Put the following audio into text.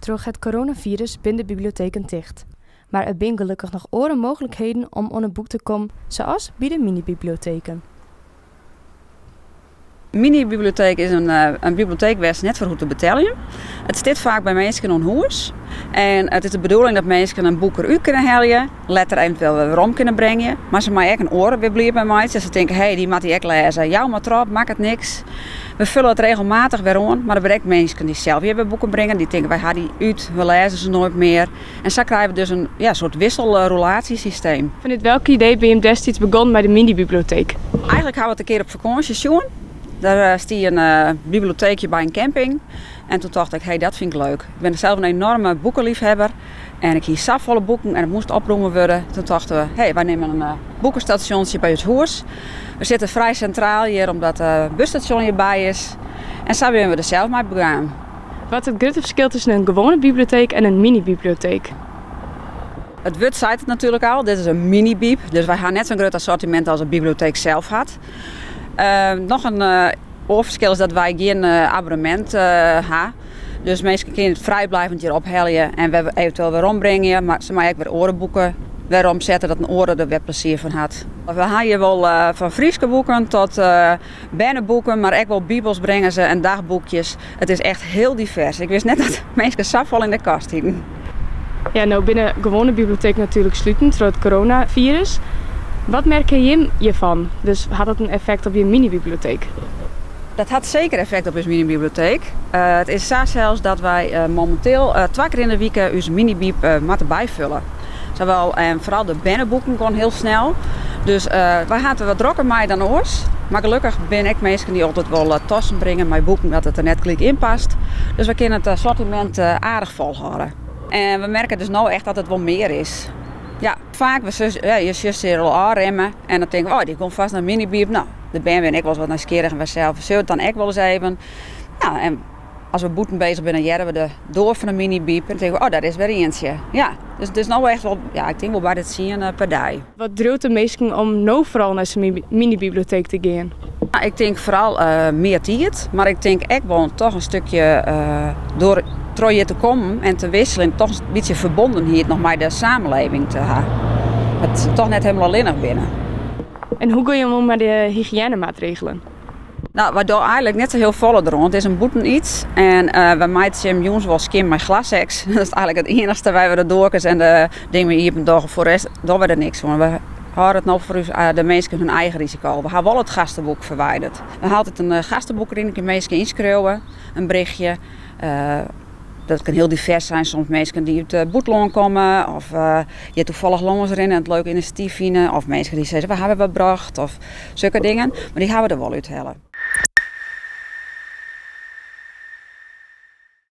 Troch it coronafirus binne de biblioteken ticht. Mar der binne gelokkich noch oare mooglikheden om oan in boek te kommen, sa as by de minibiblioteken. Minibiblioteek is in biblioteek wêr'tst net foar hoecht te beteljen. It stiet faak by minsken oan hûs. En it is de bedoeling dat minsken in boek derút kinne helje, letter eventueel wer werom kinne bringe. Mar se meie ek in oare wer bliid mei meitsje. As se tinke, hé, dy moat dy ek lêze, jou mar troch, makket niks. We fulle it regelmatich wer oan, mar der binne ek minsken dy't sels hjir wer boeken bringe. Dy tinke, wy ha dy út, we lêze se noait mear. En sa krije we dus in ja, soart wisselrûlaasjesysteem. Fanút welk idee binne jim destiids begûn mei de minibiblioteek? Eigenlik ha we it in kear op fakânsje sjoen. Dêr stie in biblioteekje by in camping. En toen tocht ik, hé, dat fyn ik leuk. Ik bin sels in enorme boekeliefhebber. En ik hie safolle boeken en it moast oprûme wurde. Toen tochten we, hé, wy nimme in boekestasjontsje by ús hûs. We sitte frij sintraal hjir omdat it busstasjon hjirby is. En sa binne we der sels mei begûn. Wat is it grutte ferskil tusken in gewoane biblioteek en in minibiblioteek? It wurd seit it natuerlik al, dit is in minibyb, dus wy ha net sa'n grut assortimint as in biblioteek sels hat. Noch in oar ferskil is dat wy gjin abonnemint ha. Dus minsken kinne it frijblijvend hjir ophelje en wer eventueel werombringe, mar se meie ek wer oare boeken weromsette, dat in oare der wer plezier fan hat. We ha hjir wol fan Fryske boeken tot berneboeken, mar ek wol bibels bringe se en dagboekjes. It is echt hiel divers. Ik wist net dat minsken safolle yn de kast hienen. Ja, no binne gewoane biblioteken natuerlik sluten troch it coronafirus. Wat merke jim hjirfan? Dus hat dat in effekt op jim minibiblioteek? Dat hat seker effekt op ús minibiblioteek. It is sa sels dat wy mominteel twa kear yn de wike ús minibyb moatte byfulle. Sawol en foaral de berneboeken gean hiel snel. Dus wy ha it der wat drokker mei dan oars. Mar gelokkich binne ek minsken dy't altyd wol tassen bringe mei boeken dat it der net gelyk yn past. Dus wy kinne it assortimint aardich folhâlde. En we merke dus no echt dat it wol mear is. Ja, faak, je sjochst se al ôfrinnen en dan tinke we, oh, dy komt fêst nei minibyb. No, de bern binne ek wolris wat nijsgjirrich en wy sels sjogge it dan ek wolris even. Ja, en as we bûten bezich binne, hearre we de doar fan de minibyb en dan tinke we, oh, dêr is wer ientsje. Ja, dus it is no echt wol, ja, ik tink wol by de tsien per dei. Wat driuwt de minsken om no foaral nei sa'n minibiblioteek te gean? Ik tink foaral mear tiid, mar ik tink ek wol toch in stikje door troch hjir te kommen en te wikseljen, toch in bytsje ferbondenheid noch mei de samenleving te ha. Dat se toch net hielendal allinnich binne. En hoe gean je om mei de hygiënemaatregelen? No, wy dogge eigenlik net sa hiel folle deroan. It is in bûten iets en wy meitsje him jûns wol skjin mei Glassex. Dat is eigenlik it iennichste wêr't we de doarkes en de dingen mei iepen dogge. Foar de rest dogge wy der niks oan. We hâlde it no foar ús de minsken hun eigen risiko. We ha wol it gasteboek ferwidere. We ha altyd in gasteboek deryn, kinne minsken ynskriuwe, in berichtje. Dat kin hiel divers zijn, soms minsken dy't út it bûtenlân komme of hjir tafallich lâns rinne en it leuk inisjatyf fine. Of minsken dy't sizze, we hawwe wat brocht of sokke dingen. Mar dy hawwe we der wol úthelle.